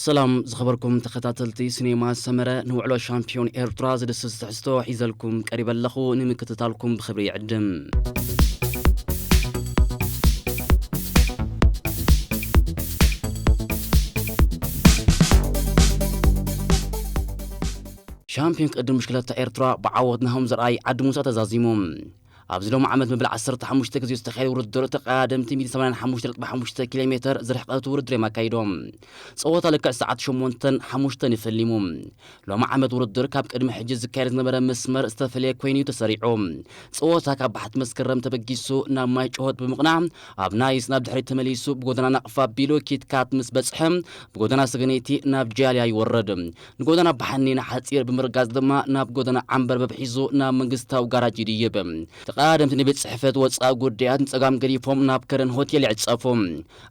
ሰላም ዝኸበርኩም ተኸታተልቲ ሲኔማ ሰመረ፣ ንውዕሎ ሻምፒዮን ኤርትራ ዝድስስ ትሕዝቶ ሒዘልኩም ቀሪበ ኣለኹ። ንምክትታልኩም ብኽብሪ ይዕድም። ሻምፒዮን ቅድም ብሽክለታ ኤርትራ ብዓወት ናሆም ዘርኣይ ዓዲ ሙሳ ተዛዚሙ። ኣብዚ ሎሚ ዓመት መበል ዓሰርተ ሓሙሽተ ግዜ ዝተኻየደ ውድድር፣ ተቐዳደምቲ ሚእቲ ሰማንያን ሓሙሽተ ነጥቢ ሓሙሽተ ኪሎ ሜተር ዝርሕቀቱ ውድድር እዮም ኣካይዶም። ጸወታ ልክዕ ሰዓት ሸሞንተን ሓሙሽተን እዩ ፈሊሙ። ሎሚ ዓመት ውድድር ካብ ቅድሚ ሕጂ ዝካየድ ዝነበረ መስመር ዝተፈለየ ኮይኑ እዩ ተሰሪዑ። ጸወታ ካብ ባሕቲ መስከረም ተበጊሱ ናብ ማይ ጭሆት ብምቕናዕ፣ ኣብ ናይስ ናብ ድሕሪት ተመሊሱ ብጎደና ናቕፋ ኣቢሉ ኪትካት ምስ በጽሐ፣ ብጎደና ሰገነይቲ ናብ ጃልያ ይወርድ። ንጎደና ባሕኒ ንሓጺር ብምርጋጽ ድማ ናብ ጎደና ዓምበርበብ ሒዙ ናብ መንግስታዊ ጋራጅ ይድይብ። ተቐዳደምቲ ንቤት ጽሕፈት ወጻኢ ጉዳያት ንጸጋም ገዲፎም ናብ ከረን ሆቴል ይዕጸፉ።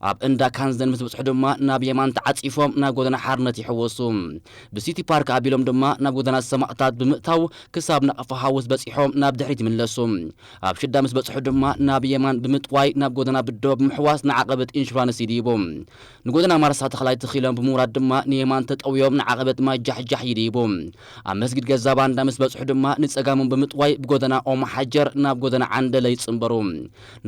ኣብ እንዳ ካንዘን ምስ በጽሑ ድማ ናብ የማን ተዓጺፎም ናብ ጎደና ሓርነት ይሕወሱ። ብሲቲ ፓርክ ኣቢሎም ድማ ናብ ጎደና ሰማእታት ብምእታው ክሳብ ናቕፋ ሃውስ በጺሖም ናብ ድሕሪት ይምለሱ። ኣብ ሽዳ ምስ በጽሑ ድማ ናብ የማን ብምጥዋይ ናብ ጎደና ብዶ ብምሕዋስ ንዓቐበት ኢንሹራንስ ይድይቡ። ንጎደና ማርሳ ተኽላይ ተኺሎም ብምውራድ ድማ ንየማን ተጠውዮም ንዓቐበት ማይ ጃሕጃሕ ይድይቡ። ኣብ መስጊድ ገዛ ባንዳ ምስ በጽሑ ድማ ንጸጋሞም ብምጥዋይ ብጎደና ኦም ሓጀር ናብ ጎደና ዓንደለ ይጽንበሩ።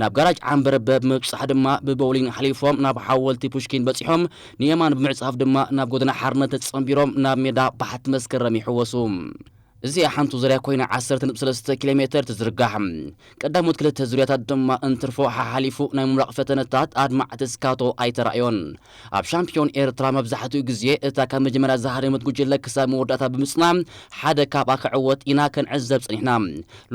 ናብ ጋራጅ ዓንበረበ ብምብጻሕ ድማ ብቦውሊንግ ሓሊፎም ናብ ሓወልቲ ፑሽኪን በጺሖም፣ ንየማን ብምዕጻፍ ድማ ናብ ጎደና ሓርነት ተጸንቢሮም ናብ ሜዳ ባሕቲ መስከረም ይሕወሱ። እዚኣ ሓንቲ ዙርያ ኮይና ዓሰርተ ነጥቢ ሰለስተ ኪሎ ሜተር ትዝርጋሕ። ቀዳሞት ክልተ ዙርያታት ድማ እንትርፎ ሓሓሊፉ ናይ ምምራቕ ፈተነታት ኣድማዕቲ ስካቶ ኣይተራእዮን። ኣብ ሻምፒዮን ኤርትራ መብዛሕትኡ ግዜ እታ ካብ መጀመርያ ዝሃረመት ጉጅለ ክሳብ መወዳእታ ብምጽናዕ ሓደ ካብኣ ክዕወት ኢና ክንዕዘብ ጸኒሕና።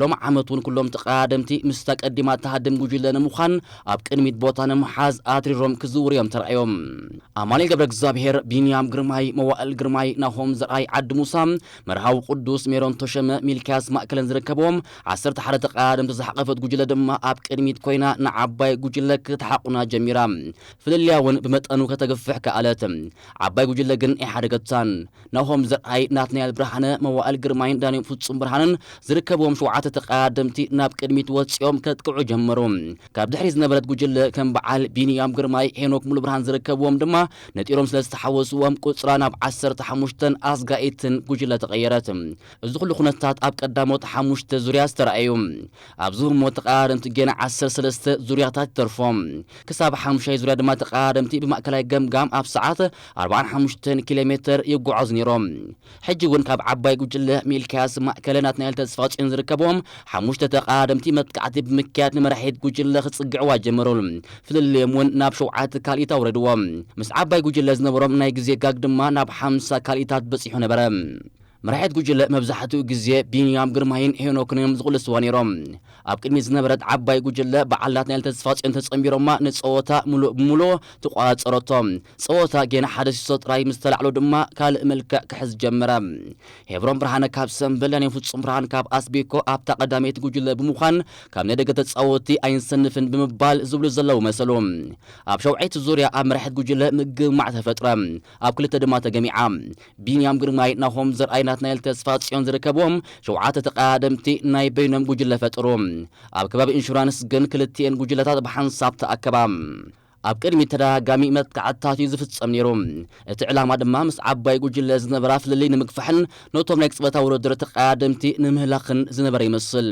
ሎሚ ዓመት እውን ኩሎም ተቐዳደምቲ ምስታ ቀዲማ ትሃድም ጉጅለ ንምዃን ኣብ ቅድሚት ቦታ ንምሓዝ ኣትሪሮም ክዝውሩ እዮም ተራእዮም። ኣማኑኤል ገብረ እግዚኣብሔር፣ ቢንያም ግርማይ፣ መዋእል ግርማይ፣ ናሆም ዘርኣይ፣ ዓዲ ሙሳ፣ መርሃዊ ቅዱስ፣ ሜሮን ተሸመ፣ ሚልክያስ ማእከለን ዝርከብዎም ዓሰርተ ሓደ ተቐዳደምቲ ዝሓቐፈት ጉጅለ ድማ ኣብ ቅድሚት ኮይና ንዓባይ ጉጅለ ክትሓቑና ጀሚራ። ፍልልያ እውን ብመጠኑ ከተግፍሕ ከኣለት። ዓባይ ጉጅለ ግን ኣይሓደገታን። ናሆም ዘርኣይ፣ ናትናኤል ብርሃነ፣ መዋእል ግርማይን ዳንኤል ፍጹም ብርሃንን ዝርከብዎም ሸውዓተ ተቐዳደምቲ ናብ ቅድሚት ወጺኦም ከጥቅዑ ጀመሩ። ካብ ድሕሪት ዝነበረት ጉጅለ ከም በዓል ቢንያም ግርማይ፣ ሄኖክ ሙሉብርሃን ዝርከብዎም ድማ ነጢሮም ስለ ዝተሓወስዎም ቁጽራ ናብ ዓሰርተ ሓሙሽተን ኣስጋኢትን ጉጅለ ተቐየረት። እዚ ኩሉ ኩነታት ኣብ ቀዳሞት ሓሙሽተ ዙርያ ዝተራእዩ። ኣብዚ ህሞት ተቐዳደምቲ ጌና ዓሰርተ ሰለስተ ዙርያታት ይተርፎም። ክሳብ ሓሙሻይ ዙርያ ድማ ተቐዳደምቲ ብማእከላይ ገምጋም ኣብ ሰዓት ኣርባዓን ሓሙሽተን ኪሎ ሜተር ይጓዓዙ ነይሮም። ሕጂ እውን ካብ ዓባይ ጉጅለ ሚልክያስ ማእከለ፣ ናትናኤል ተስፋጽዮን ዝርከብዎም ሓሙሽተ ተቐዳደምቲ መጥቃዕቲ ብምክያድ ንመራሒት ጉጅለ ክጽግዕዋ ጀመሩ። ፍልልዮም እውን ናብ ሸውዓተ ካልኢት ኣውረድዎም። ምስ ዓባይ ጉጅለ ዝነበሮም ናይ ግዜ ጋግ ድማ ናብ ሓምሳ ካልኢታት በጺሑ ነበረ። መራሒት ጉጅለ መብዛሕትኡ ግዜ ቢንያም ግርማይን ሄኖክን እዮም ዝቕልስዋ ነይሮም። ኣብ ቅድሚት ዝነበረት ዓባይ ጉጅለ በዓል ናትናኤል ተስፋጽዮን ተጸንቢሮማ ንጸወታ ምሉእ ብምሉእ ተቋጸረቶ። ጸወታ ጌና ሓደ ሲሶ ጥራይ ምስ ተላዕሎ ድማ ካልእ መልክዕ ክሕዝ ጀመረ። ሄብሮም ብርሃነ ካብ ሰምበል፣ ናይ ፍጹም ብርሃን ካብ ኣስቤኮ ኣብታ ቀዳመይቲ ጉጅለ ብምዃን ካብ ናይ ደገ ተጻወትቲ ኣይንሰንፍን ብምባል ዝብሉ ዘለዉ መሰሉ። ኣብ ሸውዓይቲ ዙርያ ኣብ መራሒት ጉጅለ ምግማዕ ተፈጥረ። ኣብ ክልተ ድማ ተገሚዓ። ቢንያም ግርማይ፣ ናሆም ዘርኣይ፣ ናትናኤል ተስፋጽዮን ዝርከብዎም ሸውዓተ ተቐዳደምቲ ናይ በይኖም ጉጅለ ፈጠሩ። ኣብ ከባቢ ኢንሹራንስ ግን ክልቲኤን ጉጅለታት ብሓንሳብ ተኣከባ። ኣብ ቅድሚት ተደጋጋሚ መጥቃዕትታት እዩ ዝፍጸም ነይሩ። እቲ ዕላማ ድማ ምስ ዓባይ ጉጅለ ዝነበራ ፍልልይ ንምግፋሕን ነቶም ናይ ቅጽበታዊ ውድድር ተቐዳደምቲ ንምህላኽን ዝነበረ ይመስል።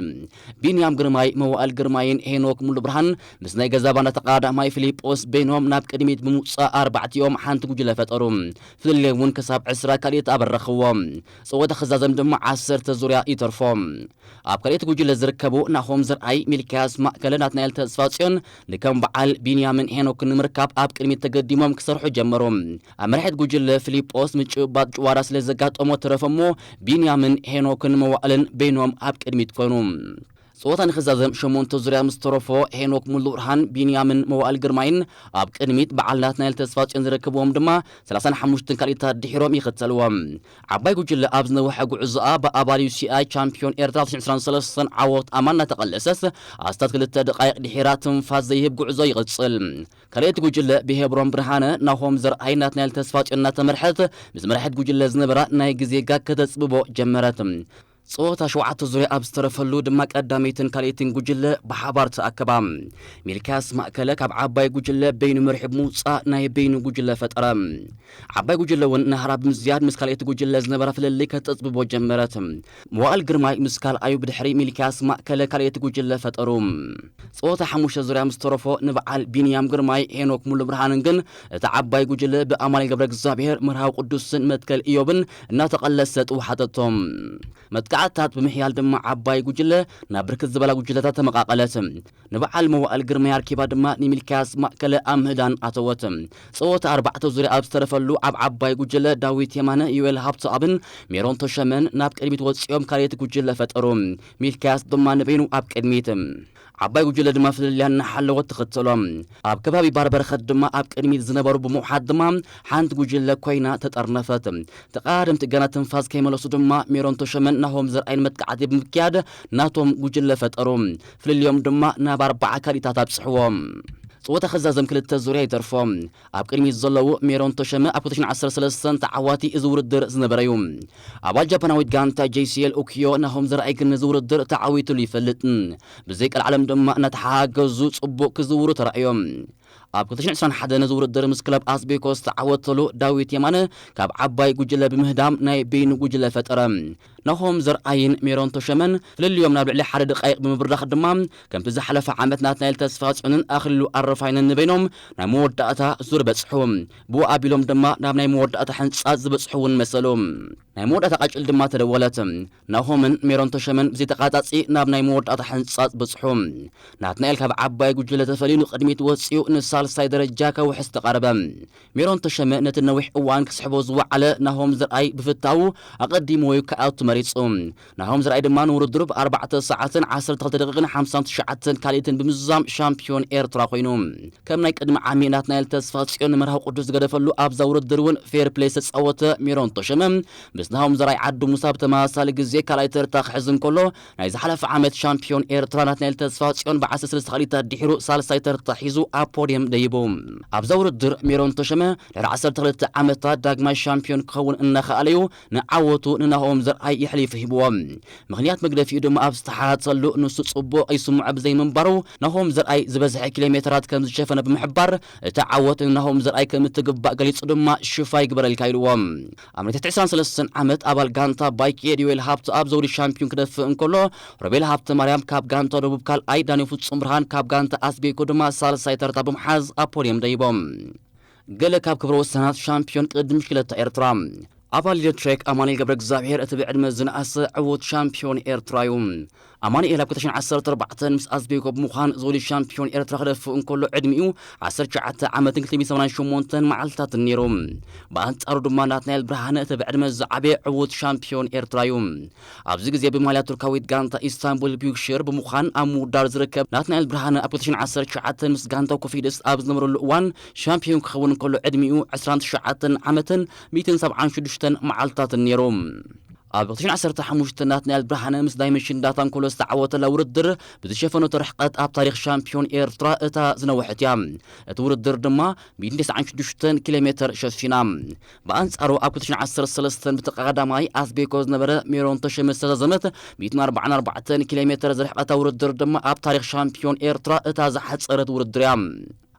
ቢንያም ግርማይ፣ መዋእል ግርማይን ሄኖክ ሙሉብርሃን ምስ ናይ ገዛ ባንዳ ተቐዳዳማይ ፊሊጶስ በይኖም ናብ ቅድሚት ብምውጻእ ኣርባዕቲኦም ሓንቲ ጉጅለ ፈጠሩ። ፍልልዮም እውን ክሳብ ዕስራ ካልኢት ኣበረኽዎም። ጸወታ ክዛዘም ድማ ዓሰርተ ዙርያ ይተርፎ። ኣብ ካልኣይቲ ጉጅለ ዝርከቡ ናሆም ዘርኣይ፣ ሚልክያስ ማእከለ፣ ናትናኤል ተስፋጽዮን ንከም በዓል ቢንያምን ሄኖክን ንምርካብ ኣብ ቅድሚት ተገዲሞም ክሰርሑ ጀመሩ። ኣብ መራሒት ጉጅለ ፊሊጶስ ምጭብባጥ ጭዋዳ ስለ ዘጋጠሞ ተረፈ እሞ ቢንያምን ሄኖክን መዋእልን በይኖም ኣብ ቅድሚት ኮኑ። ጸወታ ንኽዛዘም ሸሞንተ ዙርያ ምስ ተረፎ ሄኖክ ሙሉብርሃን፣ ቢንያምን መዋእል ግርማይን ኣብ ቅድሚት፣ በዓል ናትናኤል ተስፋጽዮን ዝርከብዎም ድማ ሰላሳን ሓሙሽተን ካልኢታት ድሒሮም ይኽተልዎም። ዓባይ ጉጅለ ኣብ ዝነውሐ ጉዕዞኣ ብኣባል ዩ ሲ ኣይ ቻምፒዮን ኤርትራ ክልተ ሽሕን ዕስራን ሰለስተን ዓወት ኣማን እናተቐለሰት ኣስታት ክልተ ደቃይቕ ድሒራ ትንፋስ ዘይህብ ጉዕዞ ይቕጽል። ካልኣይቲ ጉጅለ ብሄብሮም ብርሃነ፣ ናሆም ዘርኣይ፣ ናትናኤል ተስፋጽዮን እናተመርሐት ምስ መራሒት ጉጅለ ዝነበራ ናይ ግዜ ጋግ ከተጽብቦ ጀመረት። ጸወታ ሸውዓተ ዙርያ ኣብ ዝተረፈሉ ድማ ቀዳመይትን ካልኣይትን ጉጅለ ብሓባር ተኣከባ። ሚልክያስ ማእከለ ካብ ዓባይ ጉጅለ በይኑ መሪሑ ብምውጻእ ናይ በይኑ ጉጅለ ፈጠረ። ዓባይ ጉጅለ እውን ናህራ ብምዝያድ ምስ ካልኣይቲ ጉጅለ ዝነበራ ፍልልይ ከተጽብቦ ጀመረት። መዋእል ግርማይ ምስ ካልኣዩ ብድሕሪ ሚልክያስ ማእከለ ካልኣይቲ ጉጅለ ፈጠሩ። ጸወታ ሓሙሽተ ዙርያ ምስ ተረፎ ንበዓል ቢንያም ግርማይ፣ ሄኖክ ሙሉ ብርሃንን ግን እቲ ዓባይ ጉጅለ ብኣማኑኤል ገብረ እግዚኣብሔር፣ መርሃዊ ቅዱስን መትከል ኢዮብን እናተቐለሰ ጥውሓጠቶም። መጥቃዕትታት ብምሕያል ድማ ዓባይ ጉጅለ ናብ ብርክት ዝበላ ጉጅለታት ተመቓቐለት። ንበዓል መዋእል ግርማይ ኣርኪባ ድማ ንሚልክያስ ማእከለ ኣብ ምህዳን ኣተወት። ጸወታ ኣርባዕተ ዙርያ ኣብ ዝተረፈሉ ኣብ ዓባይ ጉጅለ ዳዊት የማነ፣ ዮኤል ሃብተኣብን ሜሮን ተሸመን ናብ ቅድሚት ወጺኦም ካልኣይቲ ጉጅለ ፈጠሩ። ሚልክያስ ድማ ንበይኑ ኣብ ቅድሚት። ዓባይ ጉጅለ ድማ ፍልልያ እናሓለወት ትኽተሎም። ኣብ ከባቢ ባርበረኸት ድማ ኣብ ቅድሚት ዝነበሩ ብምውሓድ ድማ ሓንቲ ጉጅለ ኮይና ተጠርነፈት። ተቐዳደምቲ ገና ትንፋስ ከይመለሱ ድማ ሜሮን ተሸመን ናሆም ዘርኣይን መጥቃዕቲ ብምክያድ ናቶም ጉጅለ ፈጠሩ። ፍልልዮም ድማ ናብ ኣርባዓ ካልኢታት ኣብጽሕዎም። ጸወታ ክዛዘም ክልተ ዙርያ ይተርፎ። ኣብ ቅድሚት ዘለዉ ሜሮን ተሸመ ኣብ ክልተ ሽሕን ዓሰርተ ሰለስተን ተዓዋቲ እዚ ውድድር ዝነበረ እዩ። ኣባል ጃፓናዊት ጋንታ ጄ ሲ ኤል ኡኪዮ ናሆም ዘርኣይ ግን ነዚ ውድድር ተዓዊቱሉ ይፈልጥ። ብዘይቀልዓለም ድማ እናተሓጋገዙ ጽቡቕ ክዝውሩ ተራእዮም። ኣብ ክልተ ሽሕን ዕስራን ሓደን ነዚ ውድድር ምስ ክለብ ኣስቤኮ ዝተዓወተሉ ዳዊት የማነ ካብ ዓባይ ጉጅለ ብምህዳም ናይ በይኑ ጉጅለ ፈጠረ። ናሆም ዘርኣይን ሜሮን ተሸመን ፍልልዮም ናብ ልዕሊ ሓደ ደቃይቕ ብምብራኽ ድማ ከምቲ ዝሓለፈ ዓመት ናትናኤል ተስፋጽዮንን ኣኽሊሉ ኣረፋይነን ንበይኖም ናይ መወዳእታ ዙር በጽሑ። ብኡ ኣቢሎም ድማ ናብ ናይ መወዳእታ ሕንጻጽ ዝበጽሑ እውን መሰሉ። ናይ መወዳእታ ቃጭል ድማ ተደወለት። ናሆምን ሜሮን ተሸመን ብዘይተቓጻጺ ናብ ናይ መወዳእታ ሕንጻጽ በጽሑ። ናትናኤል ካብ ዓባይ ጉጅለ ተፈልዩ ንቕድሚት ወጺኡ ንሳልሳይ ደረጃ ከውሕስ ተቓረበ። ሜሮን ተሸመ ነቲ ነዊሕ እዋን ክስሕቦ ዝወዓለ ናሆም ዘርኣይ ብፍታዉ ኣቐዲምዎ ክኣቱ መሪጹ። ናሆም ዘርኣይ ድማ ንውድድሩ ብኣርባዕተ ሰዓትን ዓሰርተ ክልተ ደቂቕን ሓምሳን ትሽዓተን ካልኢትን ብምዝዛም ሻምፒዮን ኤርትራ ኮይኑ። ከም ናይ ቅድሚ ዓሚ ናትናኤል ተስፋጽዮን ንመርሃዊ ቅዱስ ዝገደፈሉ ኣብዛ ውድድር እውን ፌር ፕሌይ ዝተጻወተ ሜሮን ተሸመ ምስ ናሆም ዘርኣይ ዓዲ ሙሳ ብተመሳሳሊ ግዜ ካልኣይ ተርታ ክሕዝ እንከሎ፣ ናይ ዝሓለፈ ዓመት ሻምፒዮን ኤርትራ ናትናኤል ተስፋጽዮን ብዓሰርተ ሰለስተ ካልኢታት ድሒሩ ሳልሳይ ተርታ ሒዙ ኣብ ፖድየም ደይቡ። ኣብዛ ውድድር ሜሮን ተሸመ ድሕሪ ዓሰርተ ክልተ ዓመታት ዳግማይ ሻምፒዮን ክኸውን እናኸኣለዩ ንዓወቱ ንናሆም ዘርኣይ የሕሊፉ ሂብዎ። ምኽንያት መግደፊኡ ድማ ኣብ ዝተሓተተሉ ንሱ ጽቡቕ ይስምዖ ብዘይምንባሩ ናሆም ዘርኣይ ዝበዝሐ ኪሎ ሜትራት ከም ዝሸፈነ ብምሕባር እቲ ዓወት ንናሆም ዘርኣይ ከም እትግባእ ገሊጹ ድማ ሽፋ ይግበረልካ ኢልዎ። ኣብ ናይ ትሕቲ ዕስራን ሰለስተን ዓመት ኣባል ጋንታ ባይክ ኤድ ዮኤል ሃብተኣብ ዘውዲ ሻምፒዮን ክደፍእ እንከሎ፣ ሮቤል ሃብተ ማርያም ካብ ጋንታ ደቡብ ካልኣይ፣ ዳንኤል ፍጹም ብርሃን ካብ ጋንታ ኣስቤኮ ድማ ሳልሳይ ተርታ ብምሓዝ ኣብ ፖድየም ደይቦም። ገለ ካብ ክብረ ወሰናት ሻምፒዮን ቅድድም ብሽክለታ ኤርትራ። ኣባል ሊደት ትሬክ ኣማኑኤል ገብረ እግዚኣብሔር እቲ ብዕድመ ዝነኣሰ ዕዉት ሻምፒዮን ኤርትራ እዩ። ኣማኑኤል ኣብ ክልተ ሽሕን ዓሰርተ ኣርባዕተን ምስ ኣስቤኮ ብምዃን ዘውዲ ሻምፒዮን ኤርትራ ክደፍእ እንከሎ ዕድሚኡ ዓሰርተ ትሽዓተ ዓመትን ክልተ ሚእትን ሰማንያን ሸሞንተን መዓልትታትን ነይሩ። ብኣንጻሩ ድማ ናትናኤል ብርሃነ እቲ ብዕድመ ዝዓበየ ዕዉት ሻምፒዮን ኤርትራ እዩ። ኣብዚ ግዜ ብማልያ ቱርካዊት ጋንታ ኢስታንቡል ቢዩክሽር ብምዃን ኣብ ምውዳር ዝርከብ ናትናኤል ብርሃነ ኣብ ክልተ ሽሕን ዓሰርተ ትሽዓተን ምስ ጋንታ ኮፊድስ ኣብ ዝነበረሉ እዋን ሻምፒዮን ክኸውን ከሎ ዕድሚኡ ዕስራን ትሽዓተን ዓመትን ሚእትን ሰብዓን ሽዱሽተን መዓልትታትን ነይሩ። ኣብ ክልተ ሽሕን ዓሰርተ ሓሙሽተ ናትናኤል ብርሃነ ምስ ዳይመንሽን ዳታ እንኮሎ ዝተዓወተላ ውድድር ብዝሸፈነቶ ርሕቀት ኣብ ታሪኽ ሻምፒዮን ኤርትራ እታ ዝነውሐት እያ። እቲ ውድድር ድማ ሚእትን ተስዓን ሽዱሽተን ኪሎ ሜትር ሸፊና። ብኣንጻሩ ኣብ ክልተ ሽሕን ዓሰርተ ሰለስተን ብተቐዳማይ ኣስቤኮ ዝነበረ ሜሮን ተሸመ ዝተዛዘመት ሚእትን ኣርባዓን ኣርባዕተን ኪሎ ሜትር ዝርሕቐታ ውድድር ድማ ኣብ ታሪኽ ሻምፒዮን ኤርትራ እታ ዝሓጸረት ውድድር እያ።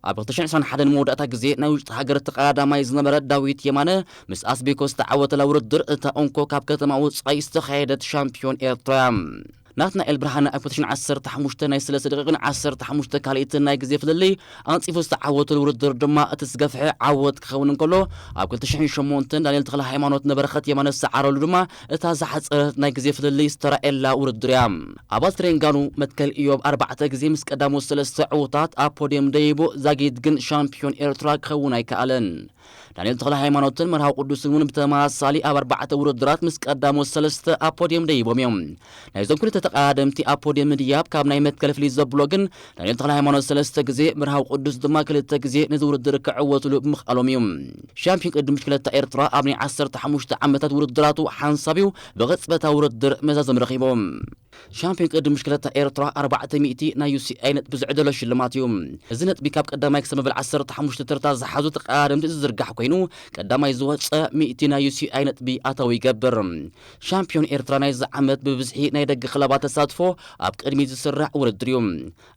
ኣብ ክልተ ሽሕን ዕስራን ሓደን መወዳእታ ግዜ ናይ ውሽጢ ሃገር ተቐዳዳማይ ዝነበረ ዳዊት የማነ ምስ ኣስቤኮ ዝተዓወተላ ውድድር እታ እንኮ ካብ ከተማ ወጻኢ ዝተኻየደት ሻምፒዮን ኤርትራ እያ። ናትናኤል ብርሃነ ኣብ ክልተ ሽሕን ዓሰርተ ሓሙሽተ ናይ ሰለስተ ደቂቕን ዓሰርተ ሓሙሽተ ካልኢትን ናይ ግዜ ፍልልይ ኣንጺፉ ዝተዓወተሉ ውድድር ድማ እቲ ዝገፍሐ ዓወት ክኸውን እንከሎ፣ ኣብ ክልተ ሽሕን ሸሞንተን ዳንኤል ተኽለ ሃይማኖት ንበረኸት የማነ ዝሰዓረሉ ድማ እታ ዝሓጸረት ናይ ግዜ ፍልልይ ዝተራእየላ ውድድር እያ። ኣባል ትሬንጋኑ መትከል ኢዮብ ኣርባዕተ ግዜ ምስ ቀዳሞት ሰለስተ ዕዉታት ኣብ ፖድየም ደይቡ፣ ዛጊት ግን ሻምፒዮን ኤርትራ ክኸውን ኣይከኣለን። ዳንኤል ተኽለ ሃይማኖትን መርሃዊ ቅዱስን እውን ብተመሳሳሊ ኣብ ኣርባዕተ ውድድራት ምስ ቀዳሞት ሰለስተ ኣብ ፖድየም ደይቦም እዮም። ናይዞም ክልተ ቀዳደምቲ ኣብ ፖድየም ምድያብ ካብ ናይ መትከል ፍልይ ዘብሎ ግን ዳንኤል ተኽለ ሃይማኖት ሰለስተ ግዜ፣ መርሃዊ ቅዱስ ድማ ክልተ ግዜ ነዚ ውድድር ክዕወትሉ ብምኽኣሎም እዩ። ሻምፒዮን ቅድም ሽክለታ ኤርትራ ኣብ ናይ ዓሰርተ ሓሙሽተ ዓመታት ውድድራቱ ሓንሳብ እዩ ብቕጽበታዊ ውድድር መዛዘም ረኺቦም። ሻምፒዮን ቅድም ሽክለታ ኤርትራ ኣርባዕተ ሚእቲ ናይ ዩ ሲ ኣይ ነጥቢ ዝዕደሎ ሽልማት እዩ። እዚ ነጥቢ ካብ ቀዳማይ ክሳብ መበል ዓሰርተ ሓሙሽተ ተርታ ዝሓዙ ተቐዳደምቲ ዝዝርጋሕ ኮይኑ፣ ቀዳማይ ዝወጸ ሚእቲ ናይ ዩ ሲ ኣይ ነጥቢ ኣታዊ ይገብር። ሻምፒዮን ኤርትራ ናይዚ ዓመት ብብዝሒ ናይ ደገ ክለባት ተሳትፎ ኣብ ቅድሚት ዝስራዕ ውድድር እዩ።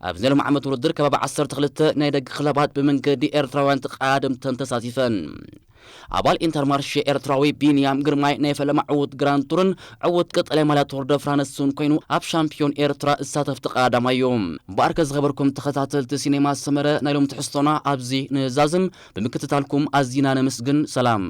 ኣብዚ ናይ ሎሚ ዓመት ውድድር ከባቢ ዓሰርተ ክልተ ናይ ደገ ክለባት ብመንገዲ ኤርትራውያን ተቐዳደምተን ተሳቲፈን። ኣባል ኢንተርማርሼ ኤርትራዊ ቢንያም ግርማይ ናይ ፈለማ ዕዉት ግራንድ ቱርን ዕዉት ቀጠልያ ማልያ ቶር ደ ፍራንስን ኮይኑ ኣብ ሻምፒዮን ኤርትራ ዝሳተፍ ተቐዳዳማይ እዩ። እምበኣርከ ዝኸበርኩም ተኸታተልቲ ሲኔማ ሰመረ ናይ ሎም ትሕዝቶና ኣብዚ ንዛዝም። ብምክትታልኩም ኣዚና ነመስግን። ሰላም።